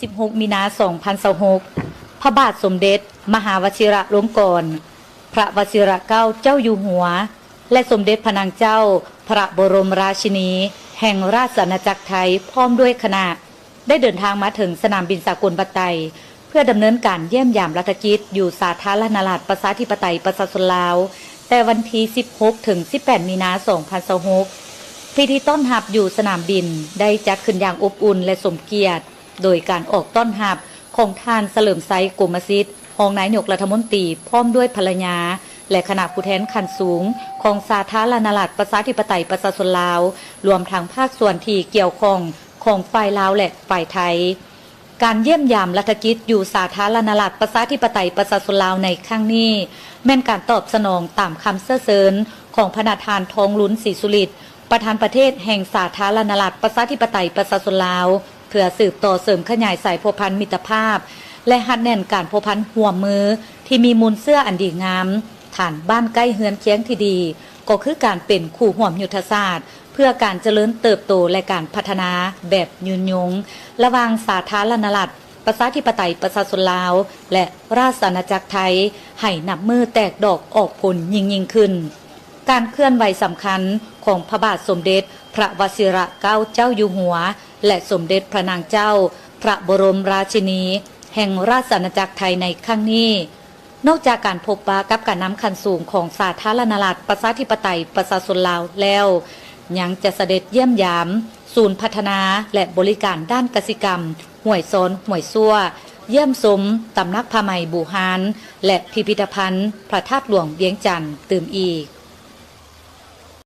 ສິບຫົກ ມີນາ ສອງພັນຊາວຫົກ ພະບາດສົມເດັດມະຫາວະຊິຣະລົງກອນ ພະວະຊິຣະເກົ້າເຈົ້າຢູ່ຫົວ ແລະ ສົມເດັດພະນາງເຈົ້າ ພະບໍລົມລາຊິນີ ແຫ່ງລາຊະອານາຈັກໄທ ພ້ອມດ້ວຍຄະນະ ໄດ້ເດີນທາງມາເຖິງສະໜາມບິນສາກົນບາດໄຕ ເພື່ອດຳເນີນການຢ້ຽມຢາມລັດຖະກິດ ຢູ່ສາທາລະນະລັດ ປະຊາທິປະໄຕ ປະຊາຊົນລາວ ແຕ່ວັນທີ ສິບຫົກ ເຖິງ ສິບແປດ ມີນາ ສອງພັນຊາວຫົກ. ພິທີຕ້ອນຮັບຢູ່ສະໜາມບິນ ໄດ້ຈັດຂຶ້ນຢ່າງອົບອຸ່ນ ແລະ ສົມກຽດ ໂດຍການອອກຕ້ອນຮັບຂອງທ່ານ ສະເຫຼີມໄຊ ກົມມະສິດ ຮອງນາຍົກລັດຖະມົນຕີ ພ້ອມດ້ວຍພັນລະຍາ ແລະ ຄະນະຜູ້ແທນຂັ້ນສູງຂອງສາທາລະນະລັດ ປະຊາທິປະໄຕ ປະຊາຊົນລາວ ລວມທັງພາກສ່ວນທີ່ກ່ຽວຂ້ອງຂອງຝ່າຍລາວ ແລະ ຝ່າຍໄທ. ການຢ້ຽມຢາມລັດຖະກິດຢູ່ສາທາລະນະລັດ ປະຊາທິປະໄຕ ປະຊາຊົນລາວ ໃນຄັ້ງນີ້ ແມ່ນການຕອບສະໜອງຕາມຄຳເຊື້ອເຊີນຂອງພະນະທ່ານ ທອງລຸນ ສີສຸລິດ ປະທານປະເທດແຫ່ງສາທາລະນະລັດ ປະຊາທິປະໄຕ ປະຊາຊົນລາວ ເພື່ອສືບຕໍ່ເສີມຂະຫຍາຍສາຍພົວພັນມິດຕະພາບ ແລະ ຮັດແໜ້ນການພົວພັນຮ່ວມມືທີ່ມີມູນເຊື້ອອັນດີງາມ, ຖານບ້ານໃກ້ເຮືອນຄຽງທີ່ດີ ກໍຄືການເປັນຄູ່ຮ່ວມຍຸດທະສາດ ເພື່ອການຈະເລີນເຕີບໂຕ ແລະ ການພັດທະນາແບບຍືນຍົງ ລະຫວ່າງສາທາລະນະລັດ ປະຊາທິປະໄຕ ປະຊາຊົນລາວ ແລະ ລາຊະອານາຈັກໄທ ໃຫ້ນັບມື້ແຕກດອກອອກຜົນຍິ່ງໆຂຶ້ນ. ການເຄື່ອນໄຫວສຳຄັນຂອງພະບາດສົມເດັດພະວະຊິຣະເກົ້າເຈົ້າຢູ່ຫົວ ແລະ ສົມເດັດພະນາງເຈົ້າ ພະບໍລົມລາຊິນີ ແຫ່ງລາຊະອານາຈັກໄທໃນຄັ້ງນີ້ ນອກຈາກການພົບປະກັບການນຳຂັ້ນສູງຂອງສາທາລະນະລັດ ປະຊາທິປະໄຕ ປະຊາຊົນລາວແລ້ວ, ຍັງຈະສະເດັດຢ້ຽມຢາມສູນພັດທະນາ ແລະ ບໍລິການດ້ານກະສິກຳ ຫ້ວຍຊອນ ຫ້ວຍຊົ່ວ, ຢ້ຽມຊົມຕຳໜັກຜ້າໄໝບູຮານ ແລະ ພິພິທະພັນພະທາດຫຼວງວຽງຈັນຕື່ມອີກ.